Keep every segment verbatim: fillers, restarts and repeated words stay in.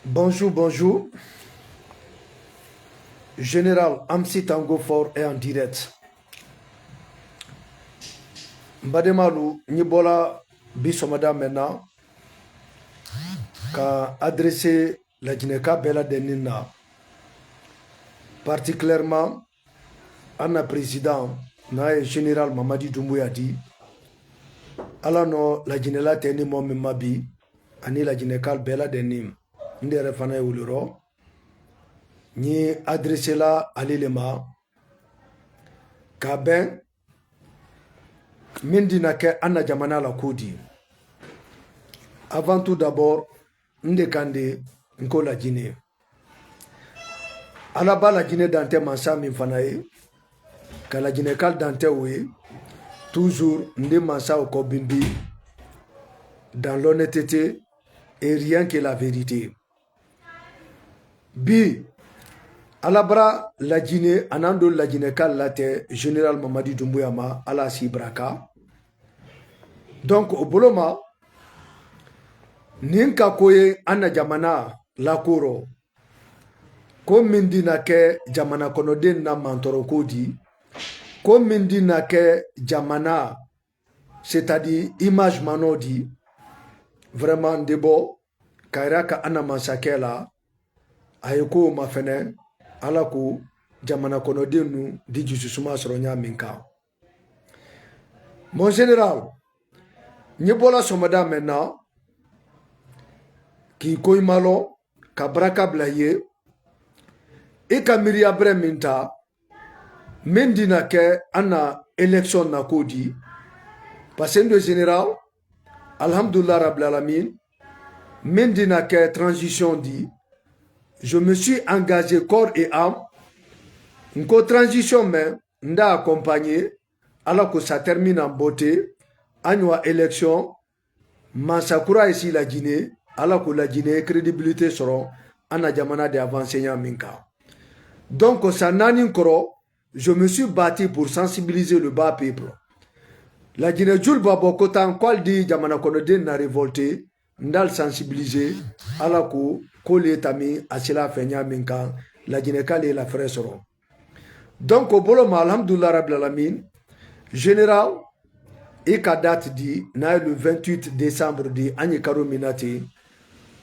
Bonjour, bonjour. Général Amsi Tango Fort est en direct. N baademaalu, n ye bo la bi somadaa meŋ na ka adressé lajineka bee la denniŋ na, particulièrement an na président, niŋ a ye général Mamadi Doumbouya di. Alla noo lajinela tee niŋ moo meŋ ma bii, aniŋ lajinekaalu bee la denniŋ, n de yere fanaa ye wuli roo. N ye adressé la ali le ma ka a beŋ meŋ dii na ke an na jamanaa la kuu dii. Avant tout d'abord, n de kandi n ko lajinee, alla baa lajinee dantee mansa meŋ fanaa ye ka lajinekaalu dantee wo ye. Toujours n de mansa wo ko bimbi dans l'honnêteté et rien que la vérité. Bii, alla bara lajinee a naŋ doolu lajinekaalu la te général Mamadi Doumbouya ma, alla a sii baraka. Donc o bolo ma niŋ ka ko ye an na jamanaa la kuuroo, ko meŋ dii na ke jamana kono denniŋ na mantoroo kuu dii, ko meŋ dii na ke jamanaa c'est-à-dire image manoo dii. Vraiment n de bo kayira ka an na mansa kee la, a ye ko wo ma fene, alla ko jamana kono dennu di jususumaa soro ñaameŋ kaŋ. Mon général, n ye bo la somadaa meŋ na kii ko i ma loo ka baraka bula i ye, i ka miiriyaa bere meŋ taa meŋ dii na ke an na élection na ko dii. Parce que n de général, alhamdulillah rabbil alamin, meŋ dii na ke transition dii. Je me suis engagé corps et âme. N ko transition meŋ n de accompagné, alla ko ça termine en beauté. An ñoo élection, mansa kuraa ye sii lajinee, alla ko lajinee ye crédibilité soro an na jamanaa de avancé ñaameŋ kaŋ. Donc san naani n koro, je me suis battu pour sensibiliser le bas peuple. Lajinee juulu baa boo ko taa n ko ali di jamana kono dennu na révolté, n de ali sensibilisé, alla ko koolu ye tami a silaa fee ñaameŋ kaŋ, lajinekaalu ye lafere soro. Donc o bolo ma alhamdulillah rabbil alamin, général, i ka date di niŋ a ye le vingt-huit décembre di, an ye karoo meŋ na teŋ,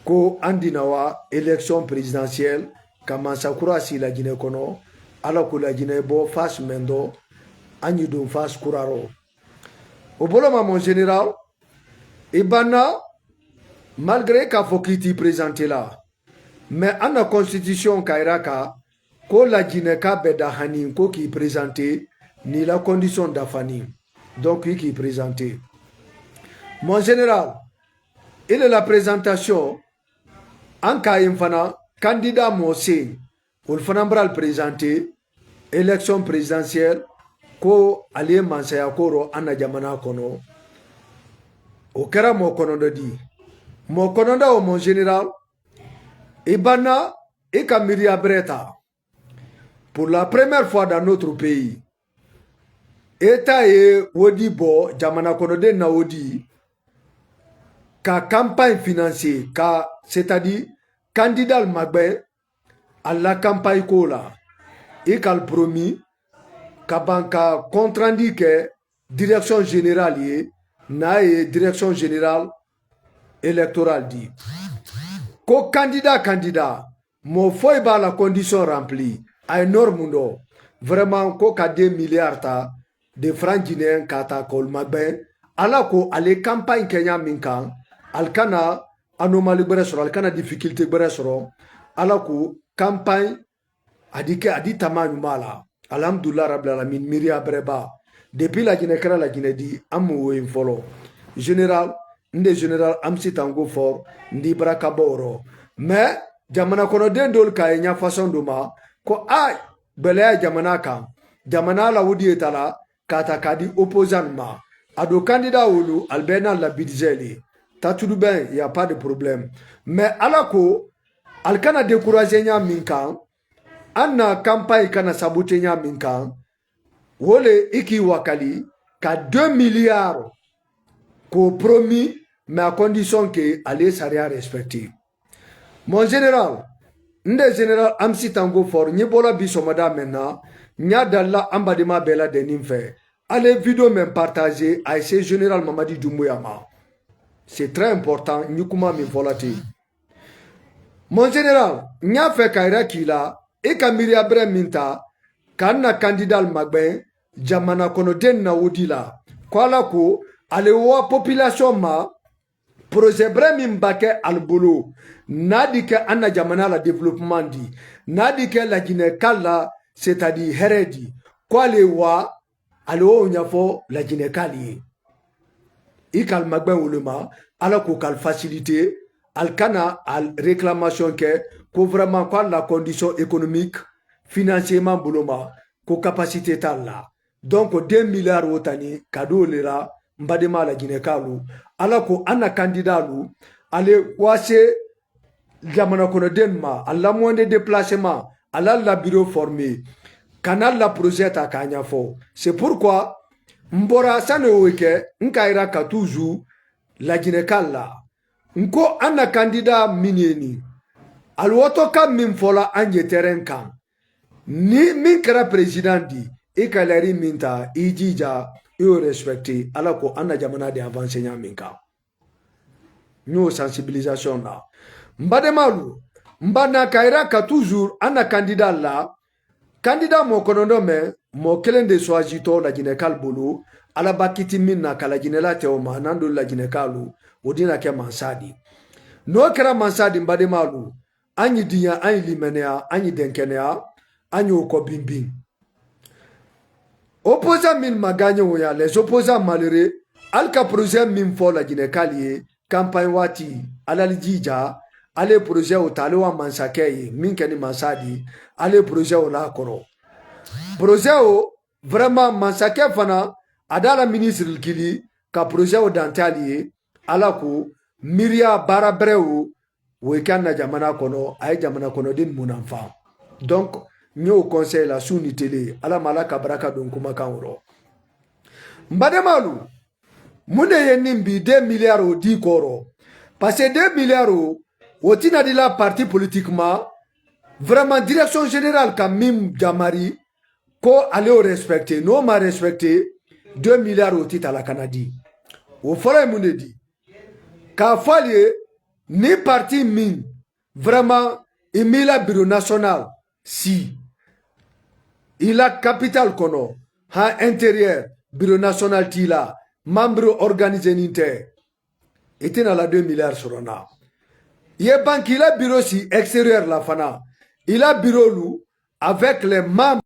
ko an dina wa élection présidentielle ka mansa kuraa sii lajinee kono, alla ko lajinee ye bo phase meŋ do, an ye duŋ phase kuraa roo. O bolo ma mon général, i banna, malgré i ka a fo ko i te i présenté la, mais an na constitution ka i raka ko lajineka be dahaniŋ ko ka i présenté niŋ i la condition dafaniŋ. Donc i ka i présenté. Mon général, i le la présentation, an ka a ye fanaa, candidat moo seŋ, wolu fanaa bara ali présenté élection présidentielle, ko ali ye mansayaa kooroo an na jamanaa kono. Wo kera moo konondo di? Moo kononda wo mon général, i banna i ka miiriyaa bere taa. Pour la première fois dans notre pays, état ye wo di bo jamana kono den na wo di ka campagne financier ka, c'est à dire candidat magbe, a la campagne ko la, i ka promis ka ban ka contrandi ke direction générale ye, na ye direction générale électorale di ko candidat candidat moo foyi baa la condition rempli, a ye norme do vraiment ko ka deux milliards ta de franc guinéen ka ta ka wolu magbe, ala ko ale campagne ke ñaameŋ kaŋ, ali kana anomalie gbere soro, ali kana difficulté gbere soro, ala ko campagne a di ke a di tamaa ñumaa la. Alhamdulillah rabbil alamin, miiriyaa bere baa depuis la jine kera la jine di amu woyin folo. Général, nde général amsi tango fort, ndi baraka boro. Mais jamana kono den doolu ka ye ña façon do ma ko a beleya jamana kaŋ, jamana la wudi ye tala ka ta ka di opposant ma. A do candidat wolu ali be na la budget le tatudu ben, y a pas de problème. Mais ala ko ali kana décourager ñaameŋ kaŋ, an na campagne kana saboter ñaameŋ kaŋ, wo le i ki wakali ka deux milliards ko promis, mais à condition que ale sariya respecter. Mon général, n de général amsi tango for ɲi bola bi somoda menna ɲa dalla ambadima bela denin fe. Ale video men partager a ese général mamadi dumbuya ma. C'est très important ɲi kuma min folati. Mon général, ɲa fe kaira kila i ka miriya bere min ta ka na kandidal magben jamana kono den na wodi la. Ko ala ko ale wa population ma projet bere min ba ke al bolo na di ke an na jamana la développement di na di ke lajine kal la c'est à dire here di ko ale wa ale wo ɲafo lajine kal ye. I kal magben wuluma ala ko kal facilité al kana al réclamation ke ko vraiment ko al la condition économique financièrement boloma ko capacité tal la. Donc deux milliards wo tani kado le la mbadema lajine kalu ala ko an na candidat lu ale wase jamana kono den ma a la moyen de déplacement a la la bureau formé kana la projet ta ka ɲafo. C'est pourquoi n bora sane wo ke n ka ira ka toujours lajine kal la n ko an na candidat min ye ni al woto ka min fola an ye terrain kan ni min kera président di i ka leri min ta i jija i yo respecté ala ko an na jamana de avancé ɲa min kan. N yo sensibilisation na mbademalu mba na ka ira ka toujours an na candidat la candidat mo konondo me mo kelen de choisi to lajine kal bolo ala ba kiti min na ka lajine la tewo ma nan do lajine kalu wo dina ke mansadi no kera mansadi mbademalu. An yi diɲa an yi limeneya an yi denkeneya an yi wo ko binbin. Opposant min ma gaɲe wo ya les opposant malere al ka projet min fo lajine kal ye campagne wati alal jija ale projet wo tale wa mansake ye min keni mansadi ale projet wo la koro. Projet wo vraiment mansake fana a dala ministre kili ka projet wo dantali ye ala ko miriya bara bere wo wo ye ke an na jamana kono a ye jamana kono din munan fa. Donc n yo conseil la suni télé ala mala ka baraka don kuma kan woro. Mbademalu mun de ye nin bi deux milliards o di koro parce que deux milliards o wo tina di la parti politiquement vraiment direction générale ka min jamari ko ale o respecté no ma respecté deux milliards o ti tala kana di. Wo folo ye mun de di ka fo ali ye ni parti min vraiment i mi la bureau national si i la capital kono ha intérieur bureau national ti la membre organisé nin te i tina la deux milliards sorona. I ye banki i la bureau si extérieur la fana i la bureau lu avec les membres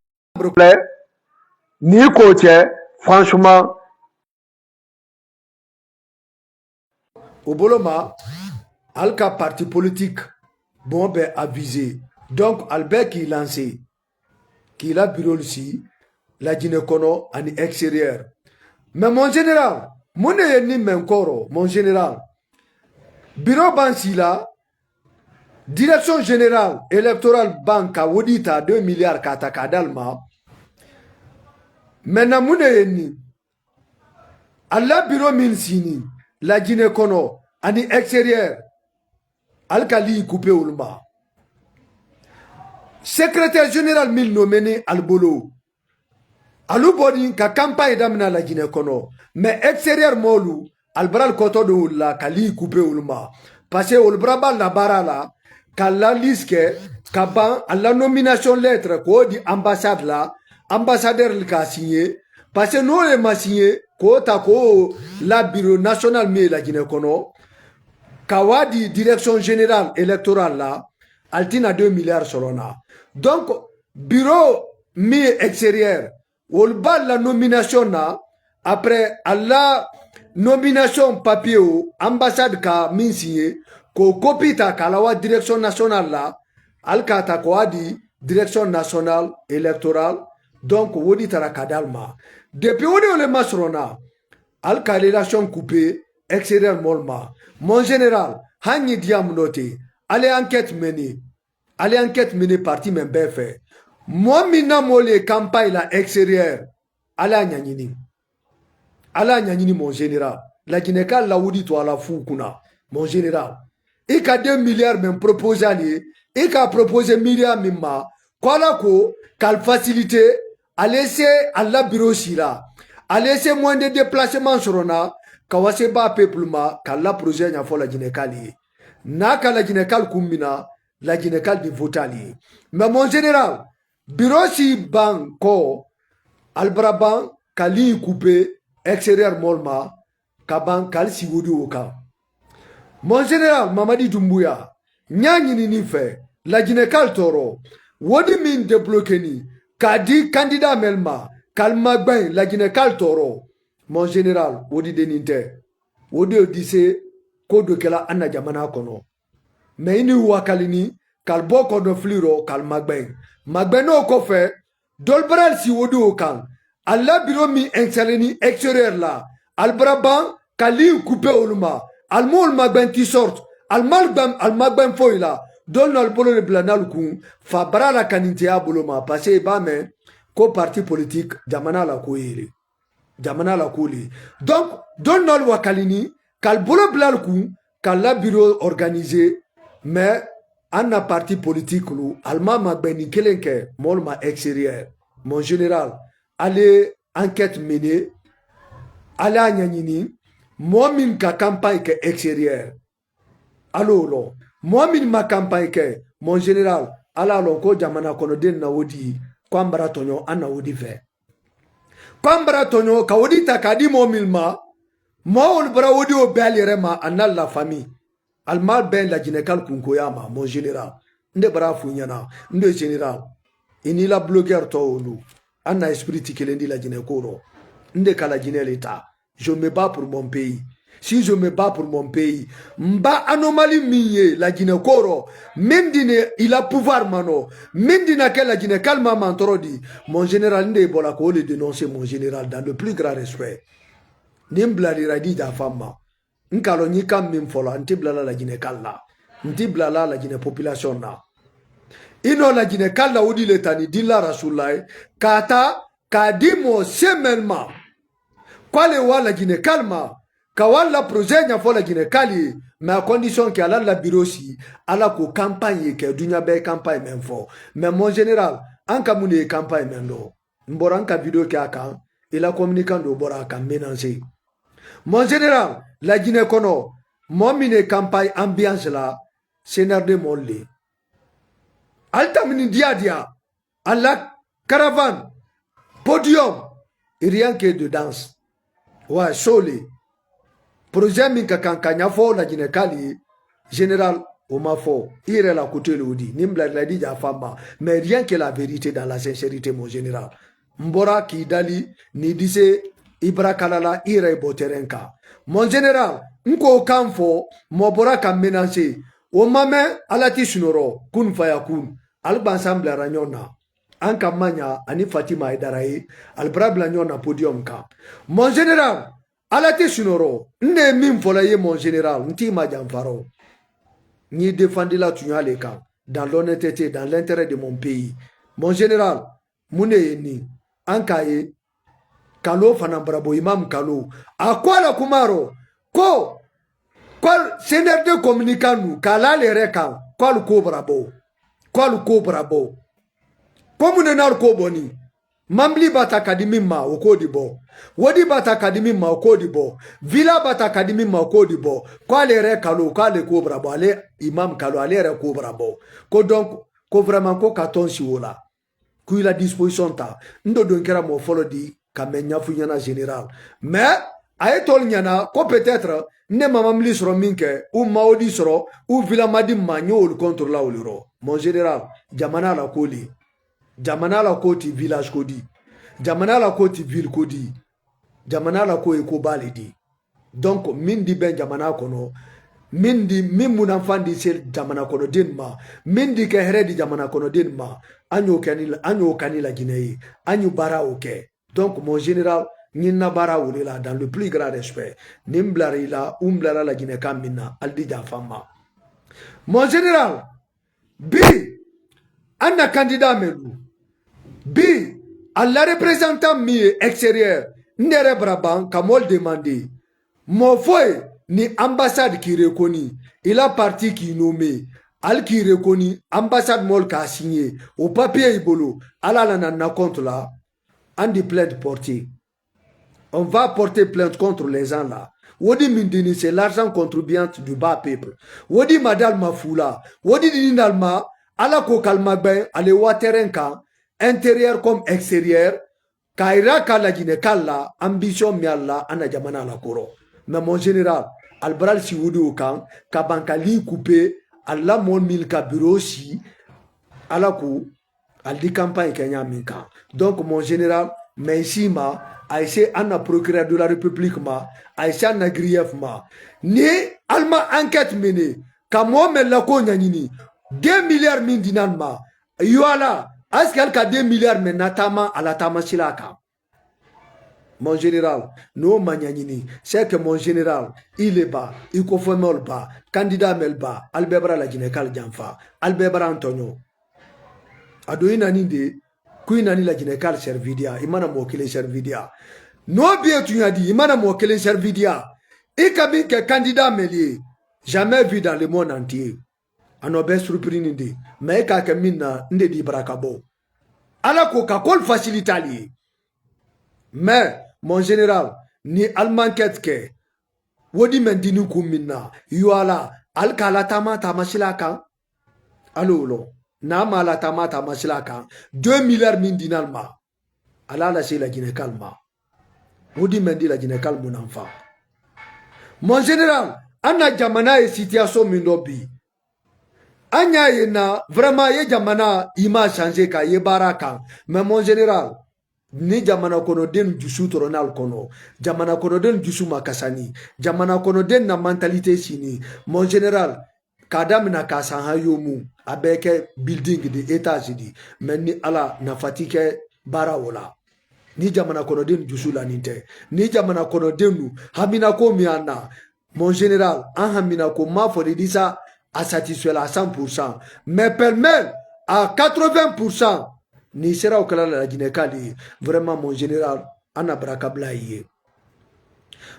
ni ko cɛ franchement. O bolo ma ali ka parti politique bon be avisé donc ali be k'i lancé k'i la bureau si lajine kono ani extérieur. Mais mon général mun ne ye ni men koro mon général bureau ban si la direction générale électorale ban ka wodi ta deux milliards ka ta ka dal ma. Maintenant mun ne ye ni ali la bureau min sini lajine kono ani extérieur ali ka lii kupe wolu ma. Secrétaire général min nomeni ali bolo alu boni ka campagne damina lajine kono mais extérieur moolu ali bara ali koto do wolu la ka lii kupe wolu ma. Parce que wolu bara ba labaara la ka la liste ke ka ban ali la nomination lettre ko di ambassade la ambassadeur li ka signé. Parce que no le ma signé ko ta ko la bureau national mi la jine kono ka wa di direction générale électorale la ali tina deux milliards solona. Donc bureau mi extérieur wolu ba la nomination na après ali la nomination papier o ambassade ka min signé ko copie ta ka la wa direction nationale la ali ka ta ko a di direction nationale électorale. Donc wo di tara ka dal ma depuis wo di wo le ma sorona ali ka relation coupé extérieur mol ma. Mon général hani diam note ali enquête meni ali enquête mini parti men be fe mo mi na mo le campagne la extérieur. Ala ɲaɲini ala ɲaɲini mon général la jine ka la wudi to ala fu kuna. Mon général i ka de miliyari meŋ poroposé ali ye, i ka a poroposé miliyari meŋ ma, ko ala ko ka ali fasilité, ali ye se ali la biroo sii la, ali ye se moyen de déplacement soroŋ na, ka wasa i baa pepulu ma ka ali la porosé ñaŋ fo lajinekaalu ye. Niŋ a ka lajinekaalu kuŋ mina, lajinekaalu di voté ali ye. Mais mon général, biroo si baŋ ko ali bara baŋ ka liiñi kupe eksteriyeeri moolu ma, ka baŋ ka ali sii wo di wo kaŋ. Mon général mamadi dumbuya, ñaa ñinini fe lajinekaalu tooro, wo di meŋ débloqué ni ka a di kandidaa melu ma ka ali magbeŋ lajinekaalu tooro. Mon général, wo di deninte, wo di yo dise ko do kela a na jamanaa kono. Mais i ni wakalini ka ali bo kono filiro ka ali magbeŋ. Magbeŋ no kofe, doolu bara ali si wo di wo kaŋ, ali la biro meŋ installé ni eksteriyeeri la, ali bara baŋ ka lii kupe wolu ma. Ali mu wolu magbeŋ ti sorte, ali mu ali gbaŋ ali magbeŋ foyi la. Doolu no ali bolo le bila naalu kuŋ fa bara la kaninteyaa bolo ma parce que i be a meŋ ko parti politik jamanaa la ko ye le. Jamanaa la kuuli. Donc, doolu naalu wakalini ka ali bolo bula ali kuŋ ka ali la biroo organisé. Mais a na parti politikulu ali maŋ magbendi keleŋ ke moolu ma eksteriyeeri. Mon général, ali ye anketi mené, ali ye a ñañini moo meŋ ka kampayi ke eksteriyeeri. Ali wo loŋ moo meŋ ma kampayi ke, mon général, ali ye a loŋ ko jamanaa kono dennu na wo di, ko a mu bara toñoo a na wo di fee. Ko a mu bara toñoo ka wo di taa ka a di moo meŋ ma, moo wolu bara wo di wo bee ali yere ma a na ali la famii. Ali maŋ beŋ lajinekaalu kunkooyaa ma mon général. N de bara a fo i ñaana, n de général, i niŋ i la blogeeri too wolu, a na espiriti kelendi lajinekoo ro. N de ka lajinee le taa. Je me bats pour mon pays. Si je me bats pour mon pays, mba anomali meŋ ye lajinekoo ro, meŋ di ne i la pouvoir ma noo, meŋ di na ke lajinekaalu ma mantoro di, mon général, n de ye bo la ka wo le dénoncer mon général dans le plus grand respect. Niŋ n bula li ra i di jaafaŋ ma, n ka a loŋ ñiŋ kaŋ meŋ fo la n ti bula la lajinekaalu la, n ti bula la lajine population na. I noo lajinekaalu la wo di le taa ni dilla rasululayi, ka a taa ka a di moo semɛni ma. Ko ali ye waa lajinekaalu ma, ka waa la porosee ñafo lajinekaalu ye, mais a kondisiyoŋ ke ali la biroo sii, ala ko kampayi ye ke duñaa bee ye kampayi meŋ fo. Mais mon général, a n ka muŋ ne ye kampayi meŋ doo? M bora n ka video ke a kaŋ, i la kominikaŋ doo bora a kaŋ menanse. Mon général, lajine kono, moo meŋ ne ye kampayi ambiyansi la, senarde moolu le. Ali tamini diyaa diyaa, a la karavani, podiyom, rien que de danse. Waaye soole, porosee meŋ ka kaŋ ka ñafoo lajinekaalu ye, général, wo ma fo i yere la kutee le wo di niŋ bula la i di jaafaŋ ma. Mais rien que la vérité dans la sincérité mon général. M bora ka i dali niŋ i dise i barakala la i yere i bo tereŋ kaŋ. Mon général, n ko kaŋ fo, moo bora ka menanse, wo ma meŋ, ala ti sinoro kun faya kun, ali gbansaŋ bilara ñoŋ na. An ka maña aniŋ fatima ye dara ye, ali bara bila ñoŋ na podiyom kaŋ. Mon général, ala te sinoro, n ne ye meŋ fo la ye mon général, n ti ma janfaro. N ye defandi la tuñaa le kaŋ, dans l'honnêteté, dans l'intérêt de mon pays. Mon général, muŋ ne ye niŋ an ka ye kaloo fanaŋ barabo imam kaloo, a ko a la kumaaro, ko ko ali seneri de kominikaŋ nu ka a la ali yere kaŋ, ko ali koo barabo, ko ali koo barabo. Ko muŋ ne naalu koo boni? Mambili bata ka di meŋ ma wo koo di bo. Wo di bata ka di meŋ ma wo koo di bo. Vila bata ka di meŋ ma wo koo di bo. Ko ali yere kaloo ko ali koo barabo ali imam kaloo ali yere koo barabo. Ko donk, ko vraiment ko ka tonsi wo la. Ku i la disposition ta, n do doŋ kera moo folo di ka meŋ ñafu ñana général. Mais a ye toolu ñana ko peut-être n ne mamamili soro meŋ ke u mawodi soro u vilamadi ma ñowolu contrôla wolu ro. Mon général, jamana la ko li, jamana la ko ti village ko di, jamana la ko ti ville ko di, jamana la ko ye ko baali di. Donc meŋ di beŋ jamanaa kono, meŋ di meŋ mu nafaŋ di se jamanaa kono deni ma, meŋ di ke here di jamanaa kono deni ma, a ñoo kani la a ñoo kani la jine ye, a ñi baaraawo ke. Donc mon général, ñiŋ na baaraawo le la dans le plus grand respect. Niŋ m bilara i la u m bilara la jine kaŋ meŋ na ali di jaafaŋ ma. Mon général, bii, a na kandidaa mennu, bii, a la reperesantaŋ meŋ ye eksteriyeeri, n ne yere bara baŋ ka moolu demande moo fo ye, niŋ anbasadi ka i rekoni, i la parti k'i nome, ali k'i rekoni, anbasad moolu ka a siɲe, o papiye i bolo, ala la na na kontu la. Andi plent porte. On va porte plent kontu lezan la. Wo di mindini se larzan kontribiyant du ba pepul. Wo di madal ma fula. Wo di dini dal ma, ala ko kalma gben ale wa teren kan, enteriyer kom eksteriyer. Ka ira ka lajine kalla anbisiyon mi alla ana jamana la koro. Mais mon general, albaral si wo di o kan, ka banka li kupe, alla mon mil ka biro si, ala ko, ali di kanpaɲi ke ɲamin kan. Donc mon general, mais isi ma, a ise ana procureur de la republique ma, a ise ana griyef ma. Ni alma enquête mene, ka mo mel la ko ɲaɲini, deux milliards min dinan ma, yola, askal ka deux milliards men na tama ala tama sila kan. Mon general, no ma ɲaɲini, c'est que mon general, ile ba, i ko fomol ba, candidat mel ba, albebra la jinekal janfa, albebra antonio. Ado i nani de, ku i nani la jinekal servidia, i mana mo kile servidia. No bie tuɲa di, i mana mo kile servidia. I ka min ke candidat mel ye, jamais vu dans le monde entier. Ano be surprini de, mais i ka ke min na nde di baraka bo. Ala ko ka kol facilitali ye. Mais mon general, ni almanket ke, wo di men dini kun min na, yo ala, al ka ala tama tama sila kan. Alo lo, na ma ala tama tama sila kan. Deux milliards min dinal ma. Ala ala se la jinekal ma. Wo di men di la jinekal mu nan fa. Mon general, an na jamana ye situation min do bi. An ɲa ye na vraiment ye jamana i ma changer ka ye baara kan. Mais mon general, ni jamana kono den jusu toronal kono, jamana kono den jusu makasani, jamana kono den na mentalité sini. Mon general, ka damina ka san hayo mu, a be ke building di étage di. Mais ni ala na fati ke baara wo la. Ni jamana kono den jusu la nin te. Ni jamana kono den nu hamina ko mi an na. Mon général, an hamina ko ma fo de disa a satisfait la cent pour cent. Mais pêle-mêle à quatre-vingts pour cent, ni sera o kala la jinekali. Vraiment mon général, an na baraka bla ye.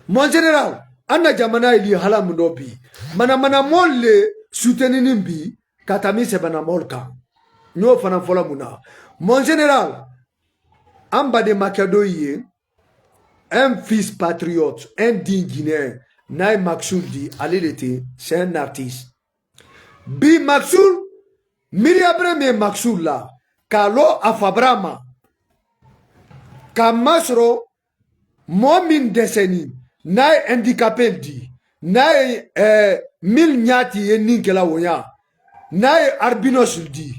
Mon général, an na jamana ili halamu no bi. Mana mana mol le soutenir bi, katami se bana mol kan. Nyo fana fola muna. Mon général, an ba de makedo ye. Un fils patriote, un digne guinéen, n'a ye Maxul di, ale le te, c'est un artiste. Bi Maxul, miriyabre me Maxul la, ka lo a fabra ma, ka masoro, moo min deseni, n'a ye handicapé di, n'a ye, eh, mil ɲaati ye ninkela woɲa, n'a ye arbinos di.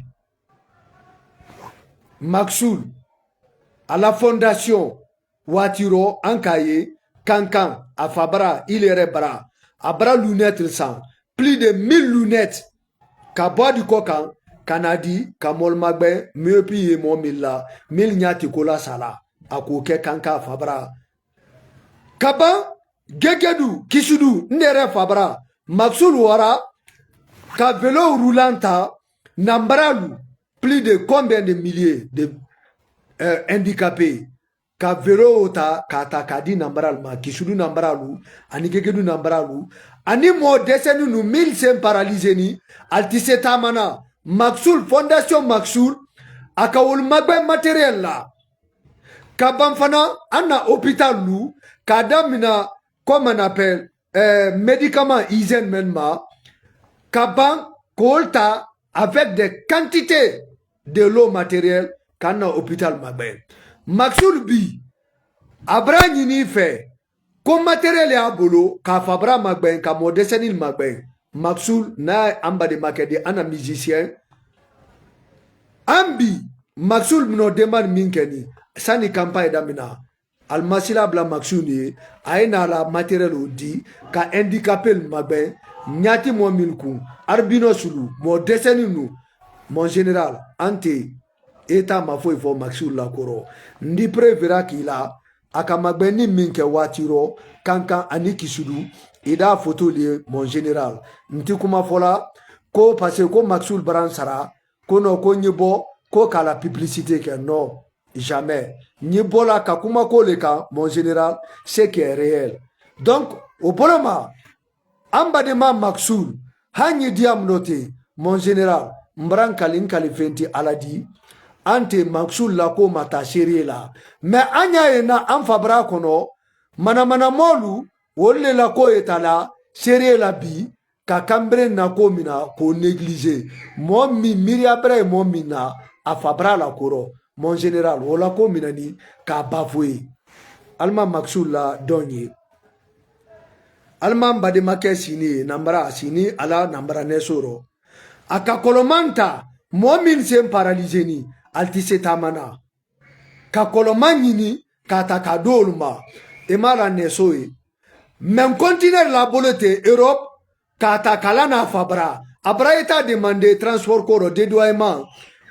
Maxul, a la fondation, waatiro an ka ye, kankan, a fa bara, il yɛrɛ bara, a bara lunette san, plus de mille lunettes, ka bɔ a di kɔ kan, ka na di ka mɔlima gbɛ, miyopi ye mɔɔ mil la, mil ɲa ti ko la sala, a ko kɛ kankan a fa bara. Ka ban, gegedu, kisudu, n yɛrɛ fa bara, maxul wara, ka vélo roulant ta, nambaralu, plus de combien de milliers de, euh, handicapés, ka vélo ta, ka ta, ka di nambaralu ma, kisudu nambaralu, ani gegedu nambaralu, ani mɔɔ dɛsɛni nu, mil sen paralysé ni, ali ti se taamana, maxul, fondation maxul, a ka wolu magbɛ matériel la. Ka ban fana, an na hôpital lu, ka damina, comment on appelle, euh, médicament hygiène men ma, ka ban, ka wolu ta, avec des quantités de lot matériel, ka na hôpital magbɛ. Maxul bi, a bara ɲini fɛ, ko matériel y'a bolo, k'a fa bara magbɛ, ka mɔɔ dɛsɛni magbɛ. Maxul, n'a ye an ba de makɛ de, an na musicien. An bi, Maxul minɔ denba ni min kɛ ni, sani campagne damina, Alimasila bila maxu ni ye, a ye naa la matériel di ka handicapé lu magbɛn, ɲaati mɔɔ minnu kun, arbinos lu, mɔɔ dɛsɛni nu. Mon général, an te, état ma foyi fɔ maxu la kɔrɔ. N di prévera k'i la, a ka magbɛnni min kɛ waati rɔ, kankan ani kisudu, i da photo le ye, mon général. N ti kuma fɔ la, ko parce que ko maxu baran sara, ko non, ko n ye bɔ, ko k'a la publicité kɛ, non, jamais. N ye bɔ la ka kuma ko le kan, mon général, ce qui est réel. Donc, o bolo ma, an badenma Maxul, Hani ɲi diyaamu no te, mon general, m bara n kali n kali fenti ala di. An te maksulu la ko ma taa sérieux la. Mais an ɲa ye na an fabara kono, manamana moolu wolu le la ko ye taa la sérieux la bi, ka kambereŋ na ko min na ko négligé. Moo min miiriya bara ye moo min na, a fabara la koro, mon général, wo la ko min na ni ka bafoué. Ali maŋ maksulu la doŋ ye. Ali maŋ bademakɛ siini ye nambara siini, ala nambara nɛsooro. A ka koloman ta, moo min sen paralysé ni, ali ti se taamana ka koloman ɲini ka a ta ka a doo wolu ma. I maŋ a la nɛso ye. Meŋ kontineri la bolo te europe, ka a ta ka a la naa fabara, a bara ye taa demande transport koro dédoyement.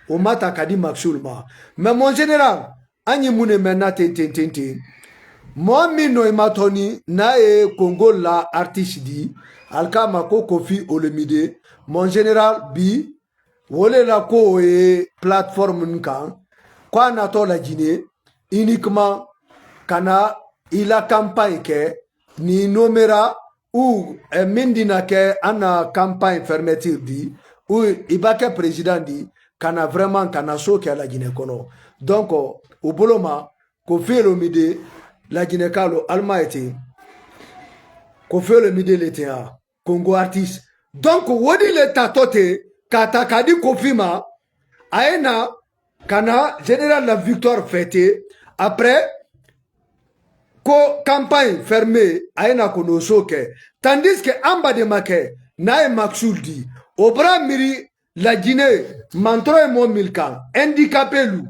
Wo ma ta ka di maksulu ma. Mais mon général, a ɲi mu ne meŋ na teŋ teŋ teŋ teŋ. Moo meŋ no i ma toni, niŋ a ye kongo la artiste di, ali ka a ma ko kofi olomide. Mon général, bi wo le la ko wo ye plateforme n kaŋ, ko a naatoo la jine, uniquement ka na i la campagne ke, niŋ i nomera ou meŋ di na ke a na campagne fermeture di, ou i ba ke président di, ka na vraiment ka na soo ke a la jine kono. Donc, o bolo ma ko fiyelo mi de, la jine kaaloo ali maŋ a ye teŋ. Ko fiyelo mi de le teŋ a kongo artiste. Donc wo di le taatoo te, ka a taa ka a di kofi ma, a ye naa ka naa général la victoire fête. Après, ko campagne fermée, a ye naa ko noosoo ke. Tandis que an bademakɛ, niŋ a ye maksulu di, o bara miiri la jine, mantoro ye moo mili kaŋ, handicapé lu,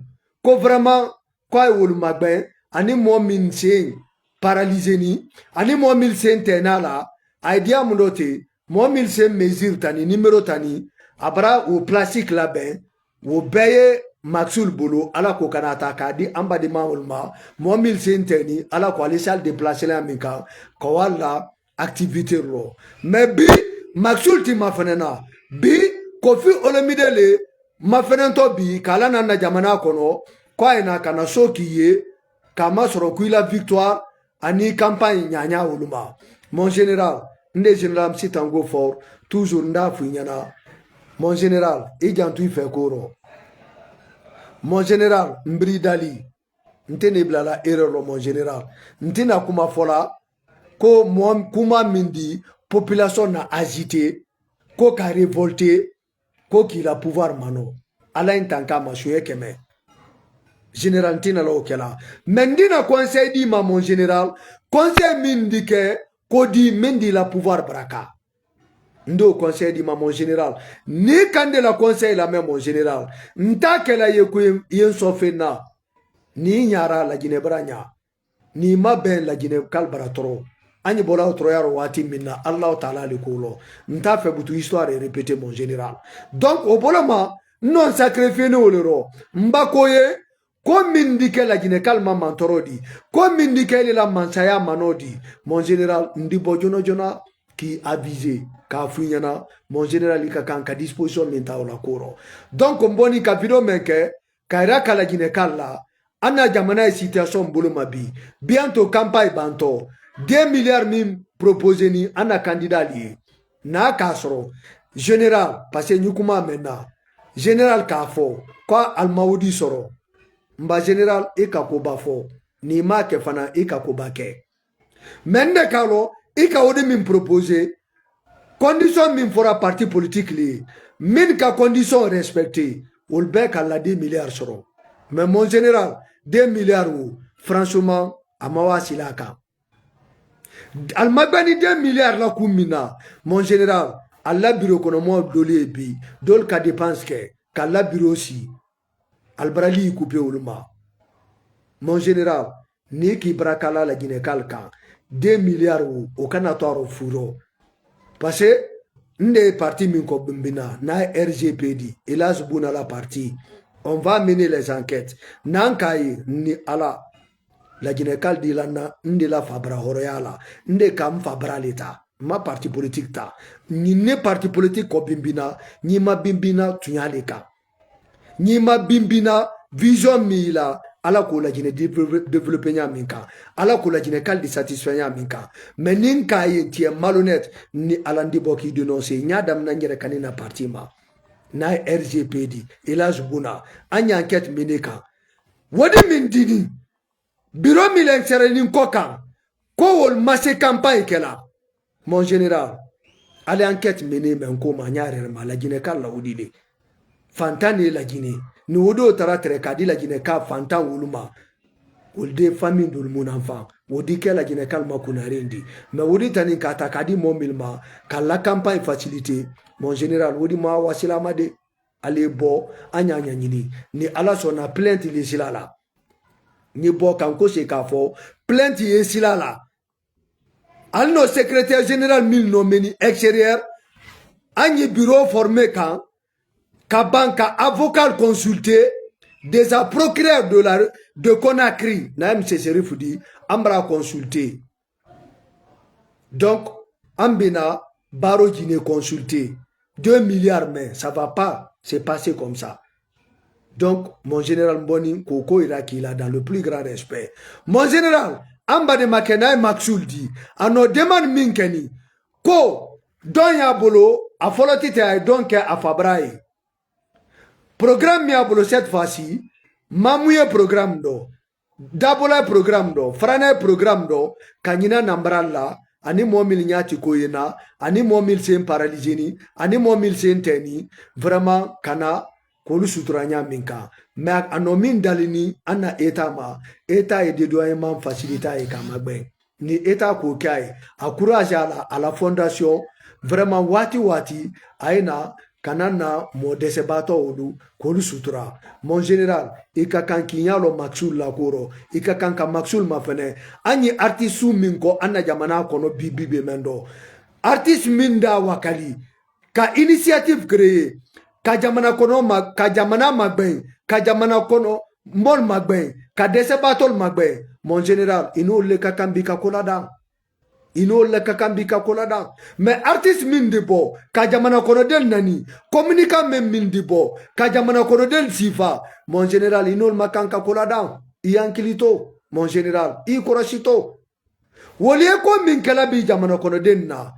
ko vraiment, ko a ye wolu magbeŋ, aniŋ moo meŋ seŋ paralysé ni, aniŋ moo meŋ seŋ teenaa la. A ye diyaamu doo te, moo meŋ seŋ mesure tani, nimero tani, a bara wo plastique labeŋ. Wo bee ye maksulu bolo, ala ko ka naa taa ka a di an badimaŋolu ma. Moo meŋ seŋ teeni, ala ko ali se ali déplacé la meŋ kaŋ, ka wo ali la activité loo. Mais bi, maksulu ti mafene na. Bi, kofi olomide le mafenento bi ka a la naŋ na jamanaa kono, ko a ye naa ka na soo kii ye, ka a masoro ko i la victoire aniŋ campagne ɲaaɲaa wolu ma. Mon général, n de général misi tango fort, toujours n daa fo i ɲana. Mon général, i jantu i fee kooro. Mon général, n biri dali. N te ne bila la erreur lo, mon général. N te na kuma fo la ko moo kuma meŋ di, population na agité, ko ka révolté, ko kii la pouvoir manoo. Ala ye n tanka ma suye keme. Général, n te na la wo ke la. Mais n di na conseil di ma, mon général, conseil meŋ di ke ko di meŋ di la pouvoir baraka. N do conseil di ma, mon général. Ni kandi la conseil la mais, mon général, n ta ke la ye ko ye n sofenna. Ni ɲaara la jine bara ɲa. Niŋ i maŋ beŋ la jine kali bara toro, a ɲi bo la wo toroyaaroo waati meŋ na, allahu taala le ko wo lo. Nte a febutu histoire ye répété, mon général. Donc wo bo le ma, n noŋ sacrifié ni wo le ro. M ba ko ye, ko meŋ di ke la jine kali maŋ mantoroo di, ko meŋ di ke i le la mansayaa manoo di, mon général, n di bo jonojona k'i avisé, ka a fo i ɲana, mon général, i ka kaŋ ka disposition meŋ taa wo la kuuroo. Donc m bo niŋ ka video meŋ ke, ka i ra ka la jine kali la, a na jamana ye situation bulu ma bi. Biyanto campagne banto, deux milliards meŋ proposé ni a na candidat li ye, na ka soro général, parce que ɲi kuma meŋ na, général ka fo ko alimawudi soro. M ba général, i ka ko ba fo. Ni ma ke fana, i ka ko ba ke. Mais n de ka lo i ka wo de meŋ proposé, condition meŋ fora parti politique li ye, meŋ ka condition respecté, wolu bee ka la deux milliards soro. Mais mon général, deux milliards wo, franchement, a ma waa sila kaŋ. Ali ma bani deux milliards la kun meŋ na, mon général, ali la biro kono moo doolu ye bi, doolu ka dépense ke ka la biro si. Ali bara lii kupe wolu ma. Mon général, niŋ i ka i baraka la la jine kali kaŋ, deux milliards wo, wo kana to a ro furo. Parce que n de ye parti meŋ ko bimbina, na ye rgp di, hélas buna la parti, on va mener les enquêtes. Nan ka ye ni ala la jine kali di la na n de la fabara horoya la. N de ka m fabara le ta, ma parti politique ta. Ɲin ne parti politique ko bimbina, ɲin ma bimbina tuɲa le kaŋ. Ɲiŋ ma bimbina vision meŋ i la, Ala ko lajine develope ñaa meŋ kaŋ, ala ko lajine kali di satisfeñaa meŋ kaŋ. Mais niŋ ka ye ntiye malonete ni ala ndi bo ki denonse ñaa damina njere kani na parti ma. Na ye rgp di ilage buna a ña enquête mini kaŋ. Wodi min dini biro milen sere niŋ ko kaŋ ko wolu mase campagne kela. Mon général, ali enquête mini men ko ma ñaarere ma lajine kali la wodi le. Fantaŋ ne lajine ni wodi wo tara tere ka di lajine ka fantaŋ wolu ma. Wolu de famille dolu munaŋ faŋ wodi ke lajine kali ma kunarin di. Mais wodi taniŋ ka ta ka di moo mili ma ka la campagne facilité. Mon général wodi ma wasilama de. Ali ye bo a ña ñañini ni ala sonna plainte le sila la. Ni bo kaŋ ko se ka fo plainte ye sila la. Ali no secrétaire général mil no meni extérieur. A ñi bureau formé kaŋ ka banka avocat consulté déjà procureur de la de conakry na m seserifu di ambra consulté. Donc an bina baro jine consulté deux milliards mais ça va pas se passer comme ça. Donc mon général mboni koko ira kila dans le plus grand respect. Mon général an bade make na ye maxul di a no demande min keni ko don ya bolo a folotite ay don ke a fabra ye. Programme mi a bolo cette fois ci mamu ye programme do dabola ye programme do farana ye programme do ka ñina nambara la ani moo mil ñaati ko ye na ani moo mil sen paralyseni ani moo mil sen teni vraiment kana kolu sutura ña min kan mais a no min dalini an na eta ma eta ye dedoyement facilité ye ka magbe. Ni eta ko ke a ye a courage a la a la fondation vraiment waati waati a ye na kana na moo desebaatɔ wolu kolu sutura. Mon général i ka kan ki ñalo maxul la koro i ka kan ka maxul ma fene. An yi artistu min ko an na jamana kono bi bi be men do artiste min da wakali ka initiative créer ka jamana kono ma ka jamana magbeŋ ka jamana kono mbol magbeŋ ka desebaatol magbeŋ. Mon général i n'olu le ka kan bi ka kola daŋ. I n'olu le ka kan bi ka kola daŋ mais artiste min di bo ka jamana kono del nani communiquant men min di bo ka jamana kono del sifa. Mon général i n'olu ma kan ka kola daŋ. I yankilito mon général i korosito. Wolu ye ko min kela bi jamana kono den na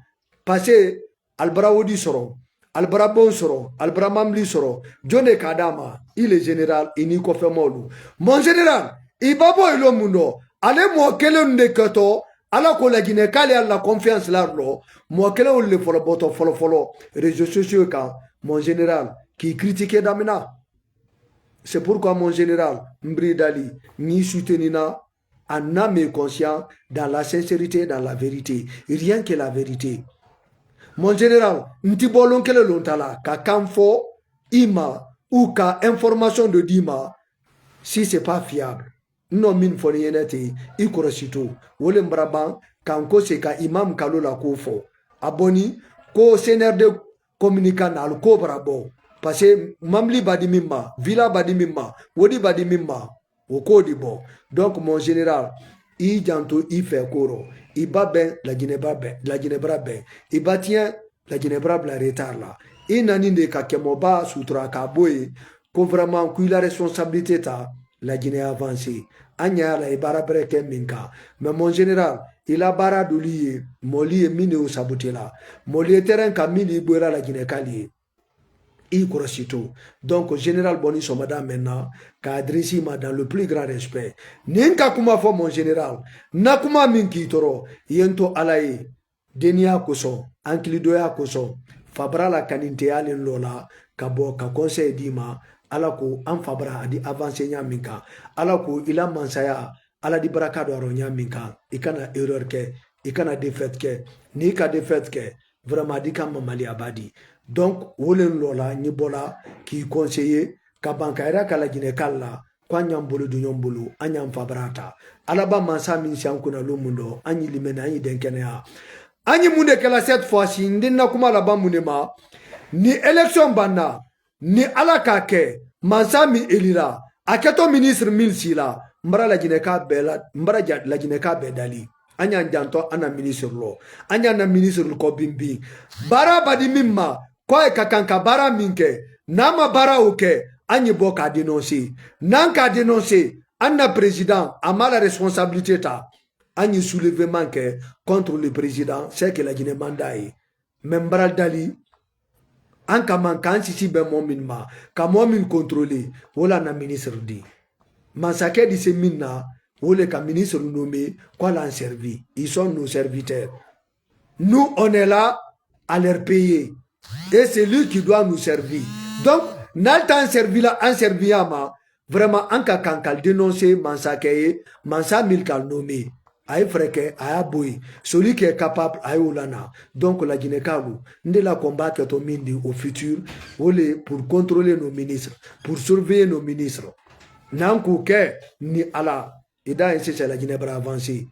parce que ali bara wodi soro ali bara bon soro ali bara mamli soro. Jon de ka dama i le général i ni kofemolu mon général i babo i lo mundo ale mo kelen de keto. Ala ko lajine kale alla confiance la lo mo kelen le folo boto folo folo réseaux sociaux kan mon général ki critiquer damina. C'est pourquoi mon général mbri dali ni soutenina en âme et conscient dans la sincérité et dans la vérité. Rien que la vérité. Mon général n ti boolon kele loŋ tala ka kaŋ fo i ma ou ka information de di ma si c'est pas fiable. N no min fo ni yene te i korosito wo le mbara baŋ kaŋ ko se ka imam kalo la ko fo a boni ko cnrd communiquant na alu ko bara bo parce que mamli badi min ma villa badi min ma wodi badi min ma wo ko di bo. Donc mon général i janto i fe koro i ba ben lajinebra ben lajinebra ben i ba tiɲɛ lajinebra bla retard la i nani de ka kemo ba sutura ka boye ko vraiment ku i la responsabilité ta lajine avancer. A ɲa la i bara bere ke min ka mais mon général i la bara doli ye moli ye min o saboté la moli ye terrain ka min i boyra lajine kali ye. I korosito donc général boni somada maintenant ka adresse ma dans le plus grand respect. Nin ka kuma fo mon général na kuma min k'i toro yento ala ye deniya koso ankilidoya koso fabara la kaninteya len lola ka bo ka conseil di ma ala ko an fabara adi avance ɲa min kan ala ko i la mansaya ala di baraka do aro ɲa min kan i kana erreur ke i kana défaite ke ni ka défaite ke vraiment di ka mamaliya ba di. Donc wo le n lola ɲi bola k'i conseiller ka bankayira ka lajine kalla ko a ɲa n bolo duɲo n bolo a ɲa n fabarata. Alaba mansa min si an kuna lo mundo a ɲi limene a ɲi denkeneya a ɲi munde kela cette fois si n dinna kuma laban munde ma ni élection banna ni ala ka ke mansa min élira a keto ministre min sila n bara lajine ka bela n bara lajine ka be dali. A ɲa n janto a na ministre lo a ɲa na ministre ko binbin bara badi min ma ko a ye ka kan ka bara min ke n'a ma bara o ke a ɲi bo ka dénoncer n'a ka dénoncer an na président a ma la responsabilité ta. An ye soulevement ke contre le président c'est que la Guinée manda ye. Membral dali an ka man kan sisi be momin ma ka momin contrôler. Wala na ministre di mansake di se minna wole ka ministre nommé ko alan servi ils sont nos serviteurs. Nous on est là à leur payer et c'est lui qui doit nous servir. Donc nal tan servi la an servi ama vraiment an ka kankal dénoncer mansake ye mansa mil kal nommé. A ye freke a y'a boyi celui qui est capable a ye wulana. Donc la Guinée kalu nde la combat keto mindi au futur wole pour contrôler nos ministres, pour surveiller nos ministres. Nan ku ke ni ala ida insiste la Guinée bra avancer.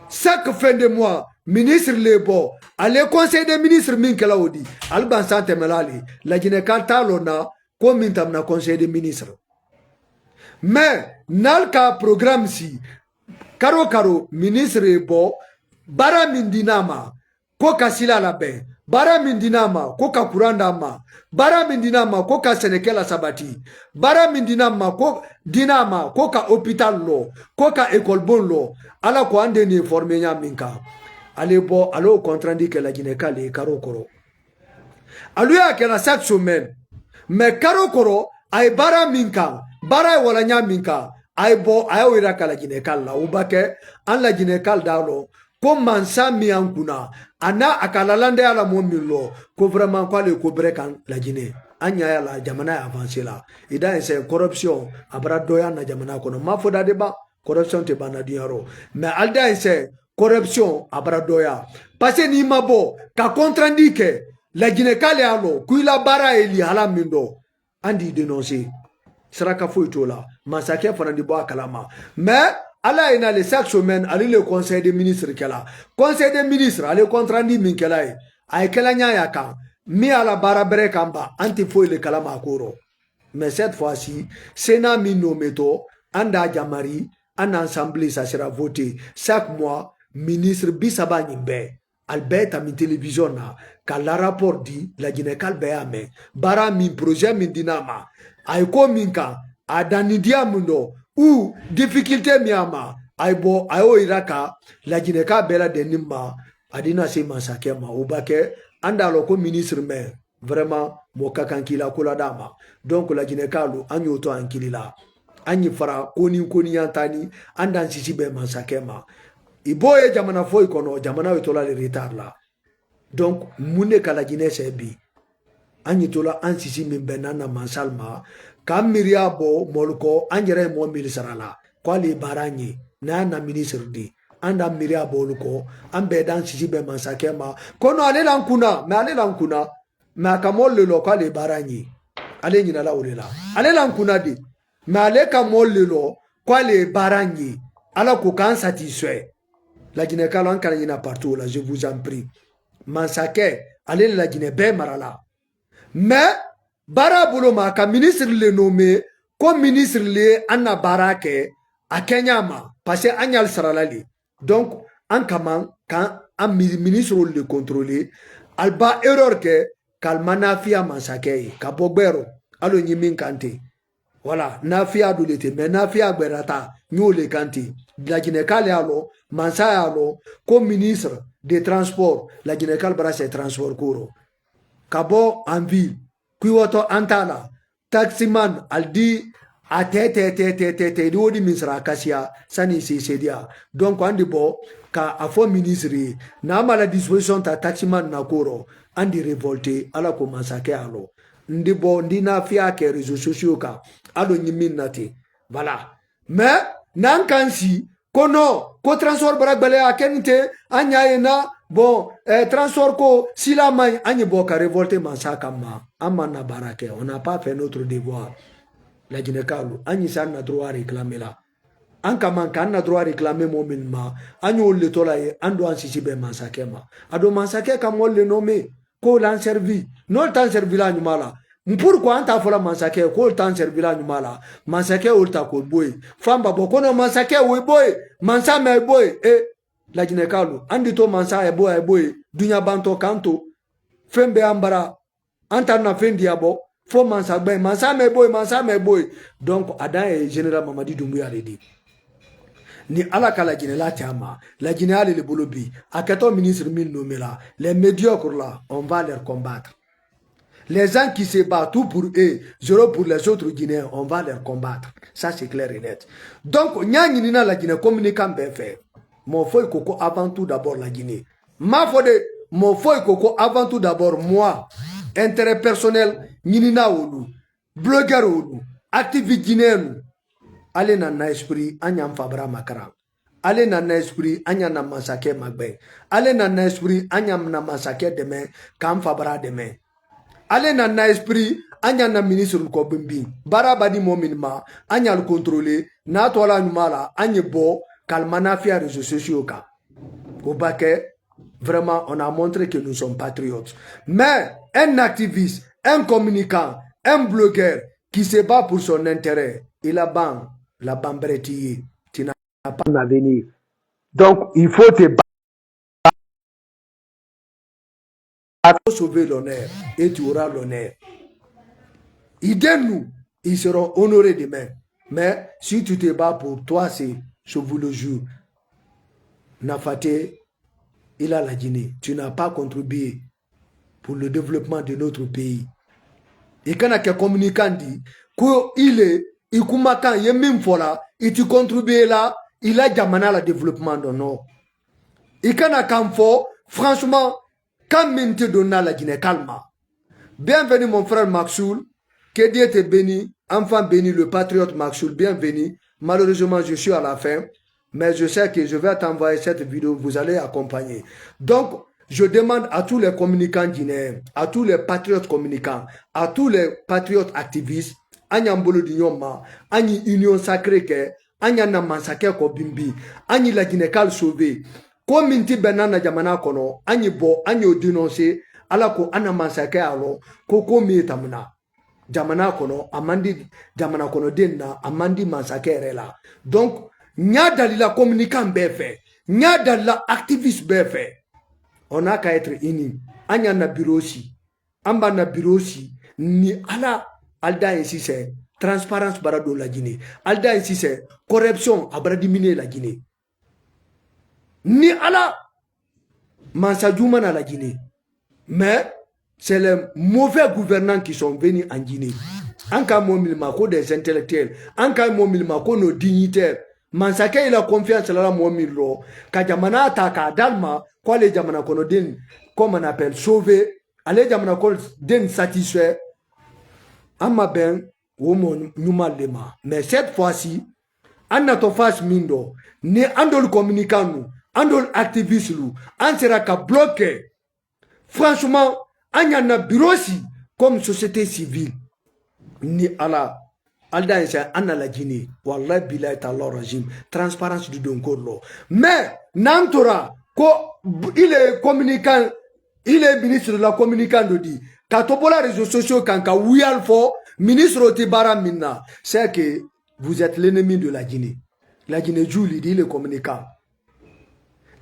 Chaque fin de mois ministre le bo ale conseil des ministres min kela wodi alban sante melali la Guinée kal talo na ko min tamna conseil des ministres. Mais nal ka programme si karo karo ministre bo bara min dinama ko ka sila la ben bara min dinama ko ka kuranda ma bara min dinama ko ka senekela sabati bara min dinama ko dinama ko ka hôpital lo ko ka école bon lo. Ala ko ande ni forme nya min ka ale bo alo contrandi ke la Guinée kale karo koro. Alu ye a ke la chaque semaine mais karo koro a ye bara min kan bara ye wala nya min kan a ye bo a ye wira ka la Guinée kal la wubake. An la Guinée kal dalo ko mansa min an kuna a na a ka lalandeya la moo min lo ko vraiment ko ale ko bere kan la Guinée an ɲa ya la jamana ye avancer la. I da yen sɛ corruption a bara doya na jamana kono ma fo da de ba corruption te bana dunyaro mais al da yen sɛ corruption a bara doya. Parce que ni ma bo ka contrandi ke la Guinée kale alo kuila bara eli hala min do an di dénoncer. Saraka foyi to la mansakɛ fana di bɔ a kalama. Mais ala ye na le chaque semaine ale le conseil des ministres kɛla conseil des ministres ale contrandi min kɛla ye a ye kɛla ɲa ya kan mi ala bara bɛrɛ kan ba an ti foyi le kalama a koro. Mais cette fois ci sena min nommé to an da jamari an assemblée sa sera voté chaque mois ministre bi saba ɲin bɛɛ. Ali bee tammi télévision na ka la rapport di la Guinée kal bee a mee bara min projet min dina ma a ye ko min kan a dani diya min do u difficulté min a ma a ye bo a ye o yira ka la Guinée kal bee la deni ma a dina se mansakɛ ma o ba kɛ an da lo ko ministre mee vraiment moo ka kan kila ko la da ma. Donc la Guinée kal an ye o to an kili la an ye fara koni koni yan tani an da an sisi bee mansakɛ ma. I boo ye jamana foyi kono jamana ye tola le retard la. Donc mun ne ka la Guinée sɛ bi an ye tola an sisi min bɛ nan na mansal ma ka an miiriya bɔ moolu ko an yɛrɛ ye moo miiri sara la ko ale ye baara an ye n'a na ministre di an da miiriya bɔ olu ko an bɛɛ da an sisi bɛ mansakɛ ma kono ale la n kunna mais ale la n kunna mais a ka moolu le lɔ ko ale ye baara an ye ale ɲinala o le la ale la n kunna de mais ale ka moolu le lɔ ko ale ye baara an ye ala ko k'an satisfait. La Guinée kal an kana ɲina partout la je vous en prie. Mansakɛ ale le la Guinée bɛɛ mara la mais baara bolo ma ka ministre le nommé ko ministre le an na baara kɛ a kɛɲa ma parce que an y'al sarala le. Donc an kaman kan an mi ministre le contrôler al ba erreur kɛ kal ma nafiya mansakɛ ye ka bɔ gbɛro alo ɲi min kante. Wala nafiya du le te mais nafiya gbɛrata ɲo le kante. La Guinée kal ya lo mansa ya lo ko ministre de transport la Guinée kal bara se transport koro ka bɔ en ville kuiwoto an ta la taximan al di a tɛ tɛ tɛ tɛ tɛ tɛ di wodi min sara kasiya sani se sediya. Donc an di bɔ ka a fo ministre ye na ma la disposition ta taximan na koro an di révolté ala ko mansakɛ alo n di bɔ n di na fiya kɛ réseaux sociaux kan alo ɲi min na te. Voilà mais nan kan si ko no ko transport bara gbɛlɛya kɛni te an ɲa ye na bon eh, transport ko sila maɲi an ye bɔ ka révolté mansa kamma an man na baara kɛ on n'a pas fait notre devoir. La Guinée kal an ye sa na droit réclamer la an ka man ka an na droit réclamer moo min ma an ye wolu le tola ye an do an sisi bɛ mansakɛ ma a do mansakɛ ka moolu le nommé ko wolu an servi n'olu tan servi la ɲuma la. Mpuru ko an ta fola mansakɛ ko wolu tan servi la ɲuma la mansakɛ wolu ta ko boye fan ba bo kono mansakɛ wo boye mansa me boye e la Guinée kal an di to mansa e boye e boye dunya banto kanto fen be an bara an tan na fen diya bo fo mansa gbɛŋ mansa mɛ boyi mansa mɛ boyi. Donc a dan ye général mamadi dunbuya le di. Ni ala ka lajinɛ la te a ma lajinɛ ale le bolo bi. A kɛtɔ ministre min nommé la les médiocres là, on va leur combattre. Les gens qui se battent tout pour eux, zéro pour les autres Guinéens, on va leur combattre. Ça c'est clair et net. Donc n y'a ɲinina lajinɛ communiquant bɛɛ fɛ. Mɔgɔ foyi ko ko avant tout d'abord lajinɛ m'a fɔ de. Mɔgɔ foyi ko ko avant tout d'abord moi, intérêt personnel ɲinina olu, blogueur olu, activiste guinéen nu. Ale na na esprit an ɲa n fabara makaran. Ale na na esprit an ɲa na mansakɛ magbɛn. Ale na na esprit an ɲa na mansakɛ dɛmɛ k'an fabara dɛmɛ. Ale na na esprit an ɲa na ministre kɔ binbin baara ba di mɔgɔ min ma. An ɲa contrôler n'a tɔla ɲuman la an ye bɔ kalmanafiya réseaux sociaux kan. O ba kɛ vraiment on a montré que nous sommes patriotes. Mais un activiste, un communicant, un blogueur qui se bat pour son intérêt, il a ban la bambrette. Tu n'as pas d'avenir. Donc il faut te battre pour sauver l'honneur et tu auras l'honneur. Idée nous, ils seront honorés demain. Mais si tu te bats pour toi, c'est sauver le jour. Nafate, il a la Guinée. Tu n'as pas contribué pour le développement de notre pays. I kana kɛ communicant di ko i le i kumakan ye min fɔ la i ti contribuer la i la jamana la développement dɔ nɔ. I kana kan fɔ franchement kan min ti don na la Guinée calme. Bienvenue mon frère Maxul. Que Dieu te bénisse, enfant béni, le patriote Maxul, bienvenue. Malheureusement, je suis à la fin, mais je sais que je vais t'envoyer cette vidéo, vous allez accompagner. Donc, je demande à tous les communicants guinéens, à tous les patriotes communicants, à tous les patriotes activistes, an y'an bolo di ɲɔgɔn ma, an ye union sacrée kɛ, an y'an na mansakɛ kɔ binbin, an ye Lajinɛkal sauver. Ko min ti bɛnna na jamana kɔnɔ, an ye bɔ, an y'o dénoncer. Ala ko an na mansakɛ y'a lɔn ko ko min ye tamuna jamana kɔnɔ, a man di jamana kɔnɔden na, a man di mansakɛ yɛrɛ la. Donc n y'a dalila communicant bɛɛ fɛ, n y'a dalila activiste bɛɛ fɛ, on n'a qu'à être unis. An y'an na bureau si, an b'an na bureau si ni Ala, ali da ye sisan transparence bara don Lajinɛ, ali da ye sisan corruption a bara diminuer Lajinɛ. Ni Ala, mansa juman na Lajinɛ, mais c'est les mauvais gouvernants qui sont venus en Guinée. An ka mɔgɔ min ma ko des intellectuels, an ka mɔgɔ min ma ko nos dignitaires. Mansakɛ i la confiance la mɔgɔ min lɔ ka jamana ta k'a dal ma ko ale jamana kɔnɔden, comme on appelle, sauver, ale jamana kɔnɔden satisfait. An ma bɛn o mɔgɔ ɲuman le ma. Mais cette fois-ci, an natɔ face min dɔ, ni an dolu communicant nu, an dolu activiste lu, an sera ka bloc kɛ. Franchement, an y'an na bureau si comme société civile. Ni Ala, ali da ye sa an na Lajinɛ, walayi bilayi taala razim, transparence du don ko lɔ. Mais n'an tora ko il est communicant, il est ministre la communicant dɔ di, ka to bɔla réseaux sociaux kan ka wuyali fɔ, ministre tɛ baara min na, c'est que vous êtes l'ennemi de Lajinɛ. Lajinɛ ju le di, il est communicant,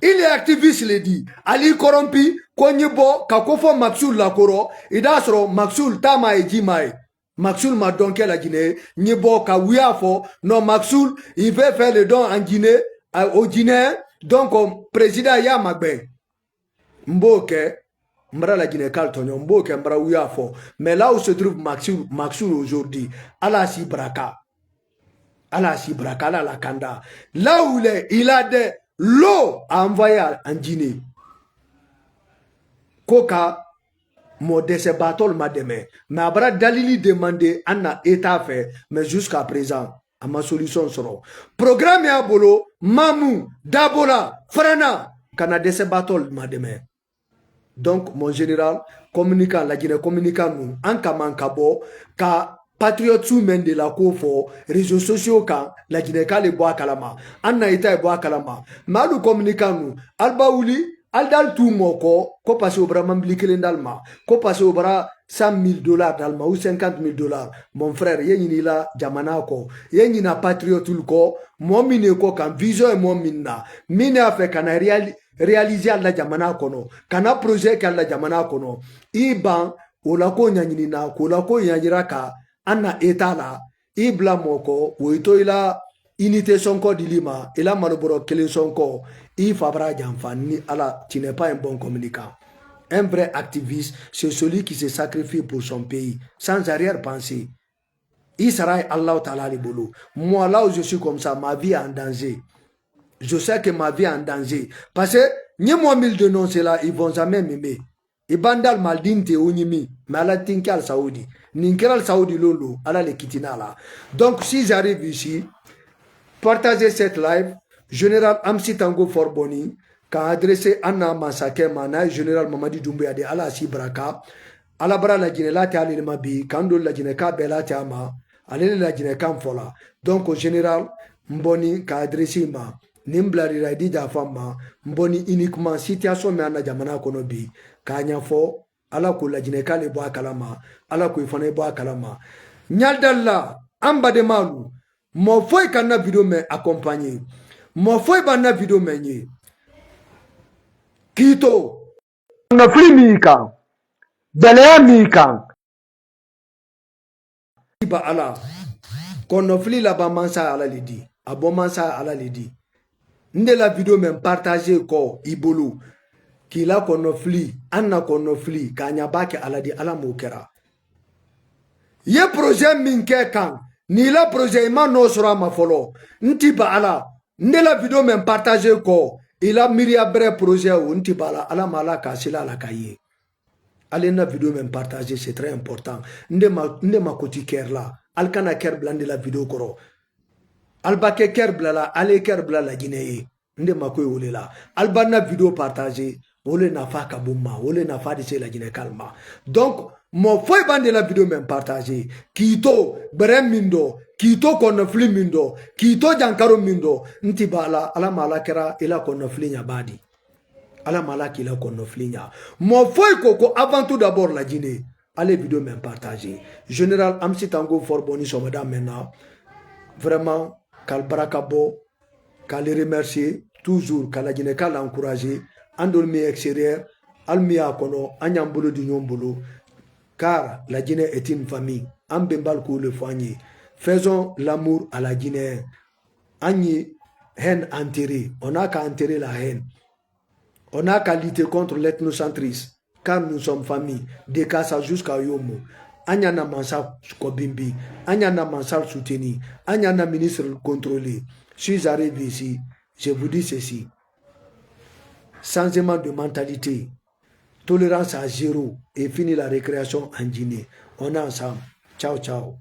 il est activiste le di, ali corrompu. Ko n ye bɔ ka ko fɔ Maxul la kɔrɔ, i da sɔrɔ Maxul taama ye jima ye. Maxul ma dɔn kɛ Lajinɛ ye. N ye bɔ ka wuya fɔ, non, Maxul, il veut faire le don en Guinée, euh, au Guinée. Donc président y'a ma bɛn. N b'o kɛ, n bara Lajinɛkal tɔɲɔ, n b'o kɛ, n bara wuya fɔ. Mais là où se trouve Maxul, Maxul aujourd'hui, Ala si baraka, Ala si baraka, Ala la kanda, là où il est, il a des lots à envoyer en Guinée. Ko ka mɔgɔ dɛsɛbaatɔlu ma dɛmɛ, mais a bara dalili demander an na État fɛ, mais jusqu'à présent a ma solution sɔrɔ. Programme y'a bolo, Mamu, Dabola, Farana, ka na dɛsɛbaatɔlu ma dɛmɛ. Donc mon général, communicant, Lajinɛ communicant nu, an ka man ka bɔ ka patriote su mɛn de la k'o fɔ réseaux sociaux kan, Lajinɛkal ye bɔ a kalama, an na État ye bɔ a kalama. Mais alu communicant nu, ali ba wuli, ali dal tu mɔgɔ kɔ, ko parce que o bara mambili kelen dal ma, ko parce que o bara cent mille dollars dal ma ou cinquante mille dollars. Mon frère, i ye ɲina i la jamana kɔ, i ye ɲina patriote lu kɔ, mɔgɔ min ye kɔ kan, vision ye mɔgɔ min na, min y'a fɛ ka na réali-, réaliser ali la jamana kɔnɔ, ka na projet kɛ ali la jamana kɔnɔ, i ban o la ko ɲaɲini na ko la ko ɲaɲira ka an na eta la i bla moko wo i to i la inite sonko dili ma i la maloboro kelen sonko i fabra janfa ni ala tinɛpa in bon communikan. Un vrai activiste c'est celui qui se sacrifie pour son pays sans arrière pensée. I sara ye allahu taala le bolo. Moi là où je suis comme ça ma vie est en danger. Je sais que ma vie est en danger parce que ni moi mille dénoncé là ils vont jamais m'aimer. I bandal mal dinte o ɲimi mais ala tinke al saudi ninkeral saudi lolo ala le kitina la. Donc si j'arrive ici partager cette live général amsi tango forboni ka adresse anna masakɛ ma na général mamadi dumbuya de ala si baraka. Ala bara lajinɛ lati ale ma bi kan do lajinɛ ka bɛɛ lati a ma ale le lajinɛ kan fɔla. Donc général mbɔni ka adresse ma ni n bilarira i di jafa ma mbɔni uniquement situation min an na jamana kɔnɔ bi k'a ɲɛfɔ ala ko lajinɛ k'ale bɔ a kalama. Ala ko i fana i bɔ a kalama ɲadalila an bademalu mɔɔ foyi ka na video mɛn accompagner mɔɔ foyi b'an na video mɛn ye k'i to kɔnɔfili min kan gɛlɛya min kan ba ala kɔnɔfili laban mansa ala le di a bɔ mansa ala le di. N de la video mɛn partager kɔ i bolo k'i la kɔnɔfili an na kɔnɔfili k'a ɲa ba kɛ ala di ala m'o kɛra. I ye projet min kɛ kan n'i la projet i ma n'o sɔrɔ a ma fɔlɔ n ti ba ala n de la video mɛn partager kɔ i la miiriya bɛrɛ projet o n ti ba ala ala ma ala k'a seli a la ka ye. Ale na video mɛn partager c'est très important. N de ma n de ma koti kɛri la ali kana kɛri bila n de la video kɔrɔ. Alibakɛ kɛri bilala ale kɛri bila lajinɛ ye. N de mako ye wo le la. Aliba na video partager wo le nafa ka bon ma wo le nafa de se lajinɛ kali ma. Donc mɔɔ foyi b'an de la video mɛn partager k'i to gbɛrɛ min dɔ k'i to kɔnɔfili min dɔ k'i to jankaro min dɔ n ti ba la ala ma ala kɛra i la kɔnɔfili ɲa b'a di. Ala ma ala k'i la kɔnɔfili ɲa. Mɔɔ foyi ko ko avant tout d'abord lajinɛ ale video mɛn partager général amsi tango forboni sɔmada mɛn na. Vraiment k'al baraka bɔ k'ale remercier toujours ka lajinɛ k'al encourager. An dolu min extérieur ali min y'a kɔnɔ an y'an bolo di ɲɔgɔn bolo. Car lajinɛ est une famille an benbal k'o le fɔ an ye. Faisons l'amour à lajinɛ. An ye haine enterrer on a qu'à enterrer la haine. On a qu'à lutter contre l'ethnocentrisme car nous sommes famille de kasa jusqu'à yomo. An y'a na mansa kɔ binbin an y'a na mansa soutenir an y'a na ministre contrôler. Si j'arrive ici je vous dis ceci changement de mentalité tolérance à zéro et fini la récréation en Guinée. On est ensemble. Ciao ciao.